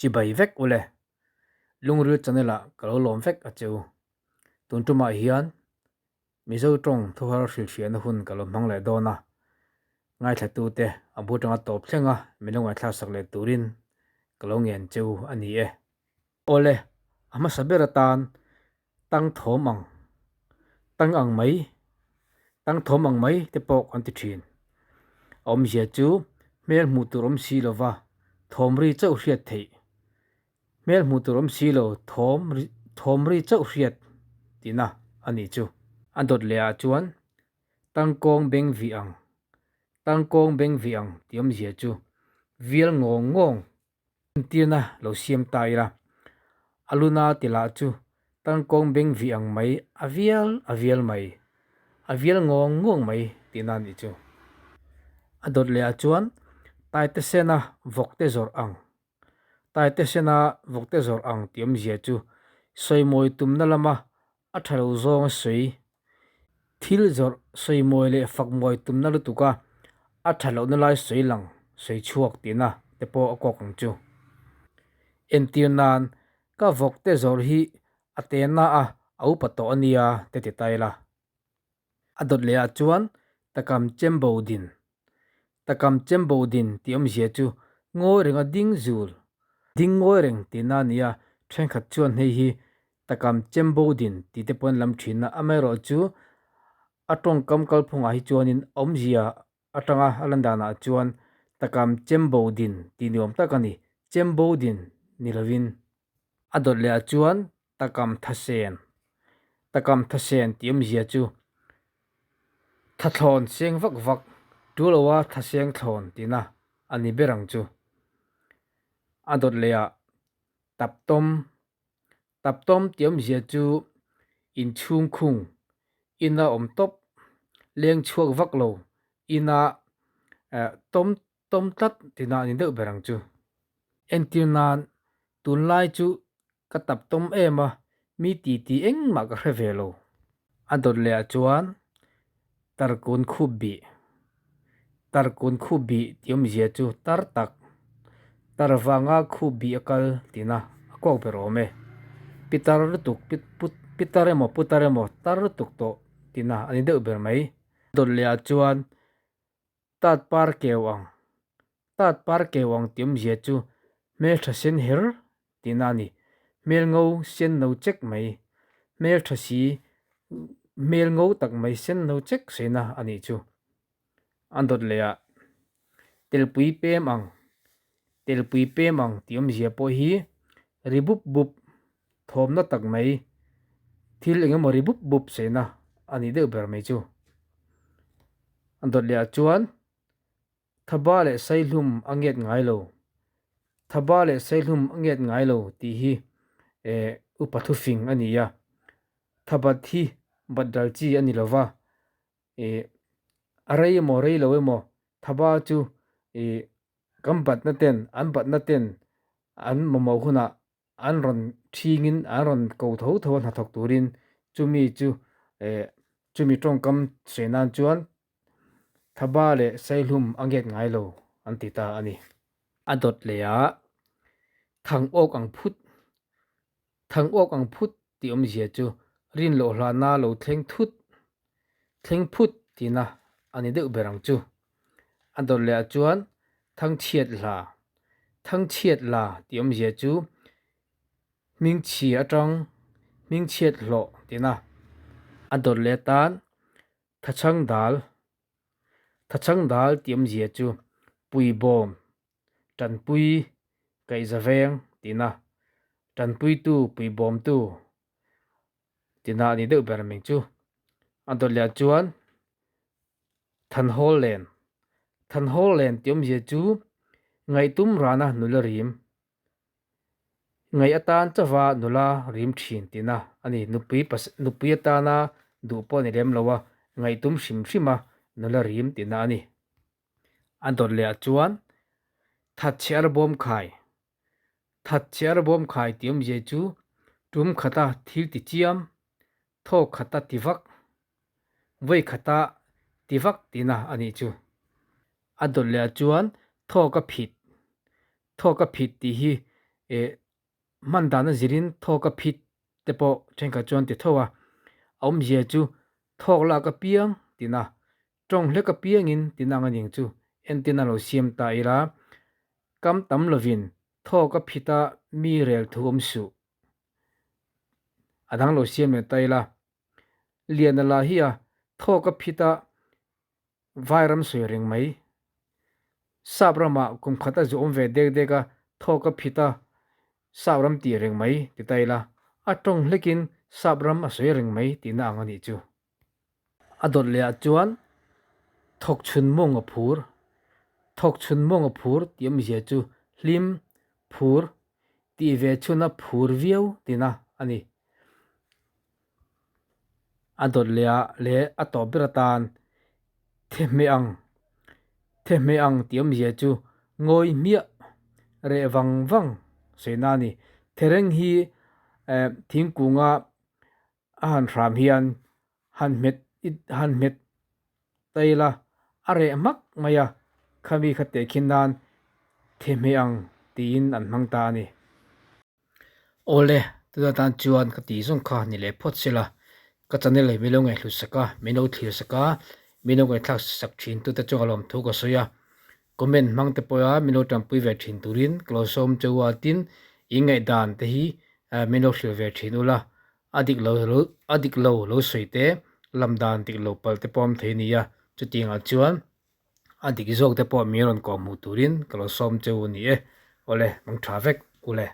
Chibai vek ule. Lungril channel ah ka lo lawm vek a che u. Tun tumah hian Mizo tawng thuhar hrilhfiahna hun ka lo hmang leh dawn a. Ngaithlatute a bu tanga tawp thleng a min lo ngaithlak sak leh turin ka lo ngen che u a ni e. Awle, a hmasa ber atan tang thawm ang, tang ang mai, tang thawm ang mai te pawh kan ti thin. A awmzia chu hmel hmuh tur awm si lova thawm ri chauh hriat theih, hmel hmuh tur awm si lo thawm thawm ri chauh hriat tihna a nih chu. A dawt leh ah chuan tangkawng beng vih ang, tangkawng beng vih ang tih awmzia chu vial ngawng ngawng Entirna lo siam ta ila, a luna ti lah chu tangkawng beng vih ang mai a vial a vial mai, a vial ngawng ngawng mai tihna a nih chu. A dawt leh ah chuan taite sena vawkte zawrh ang, taite sena vawkte zawrh ang tih awmzia chu sawimawi tumna lama a tha lo zawng a sawi. Thil zawrh sawimawi leh fakmawi tumna lutuk a, a tha lohna lai sawi lang, sawi chhuak tihna te pawh a kawk ang chu. Entir nan, ka vawk te zawrh hi a tena a, a upa tawh a nia te ti ta ila. A dawt leh ah chuan takam chembo din, takam chembo din tih awmzia chu ngawi renga ding zul, ding ngawi reng tihna a ni a, thenkhat chuan hei hi Takam chembo din tih te pawh an lam thin a, amaherawhchu a tawngkam kalphungah hi chuanin awmzia atanga a lan danah chuan takam chembo din tih ni awm tak a ni, chembo din ni lovin a dawt leh ah chuan takam thasen, takam thasen tih awmzia chu thathlawn seng vak vak, tul loa thaseng thlawn tihna a ni ber ang chu. A dawt leh ah taptawm Taptawm tih awmzia chu inchhung khung ina awm tawp, leng chhuak vak lo ina eh tawm tawm tlat tihna a ni deuh ber ang chu. Entir nan tunlai chu ka tap tawm em a, mi titi engmah ka hre ve lo. A dawt leh ah chuan Tarkun khup bih, Tarkun khup bih tih awmzia chu tar tak, tar vanga khup bih a kal tihna a kawk ber awm e. Pitar lutuk, pitar emaw putar emaw tar lutuk tawh tihna a ni deuh ber mai. Dawt leh ah chuan tat par keu ang, tat par keu ang tih awmzia chu hmeltha sen her tihna a ni. Hmel ngo sen no chek mai, hmeltha si hmel ngo tak mai sen no chek saina a nih chu. An dawt leh ah telpui pem ang, telpui pem ang tih awmzia pawh hi ri bup bup thawmna tak mai, thil eng emaw ri bup bup saina a nih deuh ber mai chu. An dawt leh ah chuan Thaba leh Saihlum a ngiat ngai lo, Thaba leh Saihlum a ngiat ngai lo tih hi eh upa thufing a ni a. Thabat hi bat dal chi a ni lo va, eh a rei emaw rei lo emaw Thaba chu eh kan batna ten an batna ten an mamawh hunah an rawn thingin an rawn ko tho tho a hnathawk turin chumi chu eh chumi tawngkam sawi nan chuan Thaba leh Saihlum a nget ngai lo an ti ta a ni. A dawt leh ah Thang awk ang phut, Thang awk ang phut tih awmzia chu rin loh hlana lo thleng thut, thleng phut tihna a ni deuh ber ang chu. A dawt leh ah chuan Thangchhiat hla, Thangchhiat la tih awmzia chu hmingchhia atang hmingchhiat hlawh tihna a dawt leh atan Thachang dal, Thachang dal tih awmzia chu puibawm, tanpui, kaihza veng tihna, tanpuitu, puibawmtu tihna a ni deuh ber mai chu. A dawt leh ah chuan Thanhawl len, Thanhawl len tih awmzia chu ngaihtum rana nula rim Ngaih atan chauha nula rim thin tihna a ni. Nupui nupui atana duh pawh a ni lem lo a, ngaihtum hrim hrim a nula rim tihna a ni. A dawt leh ah chuan Thatchhiar bawm khai, Thatchhiar bawm khai tih awmzia chu tum khata thil ti chiam, thawk khata ti vak, vawi khata ti vak tihna a nih chu. A dawt leh ah chuan thawk a phit, Thawk a phit tih hi Eh, hman dana zirin thawk a phit te pawh thenkhat chuan ti tho a, a awmzia chu thawk lak apiang tina, tawng hlek apiangin tina ang a ning chu entin a lo siam ta ila, kam tam lovin thawk a phit a mi rel thu awm suh. A dang lo siam leh ta ila, Liana lah hi a thawk a phit a Vairam sawi reng mai. Sap ramah kum khat a zu awm ve dek dek a, thawk a phit a, Sap ram tih reng mai ti ta ila, a tawng hlekin Sap ram a sawi reng mai tihna ang a nih chu. A dawt leh ah chuan thawk chhun mawng a phur. Thawk chhun mawng a phur tih awmzia chu hlim, phur, tih ve chhun a phur viau tihna a ni. A dawt leh ah leh a tawp ber atan thehmeh ang thehmeh ang tih awmzia chu ngawi hmiah reh vang vang sawi na a ni. Thereng hi eh thingkunga a han hram hian han hmet han hmet tail a, a reh hmak mai a, khami kha tehkhin nan thehmeh ang tiin an hmang ta a ni. Awle, tuna tan chuan ka tih zawng kha ni leh phawt sela, ka channel hi min lo ngaihhlut sak a, min lo thlir sak a, min lo ngaihthlak sak thin tute chuan ka lawmthu ka sawi a, comment hmang te pawha min lo tanpui ve thin turin ka lo sawm cheu a, tin in ngaihdan te hi min lo hrilh ve thin ula, a dik lo a dik lo lo sawi te, lam dan dik lo palh te pawh a awm thei a ni a, chutiangah chuan A dik zawk te pawh min rawn kawh hmuh turin ka lo sawm cheu a ni e. Awle, mang tha vek ule.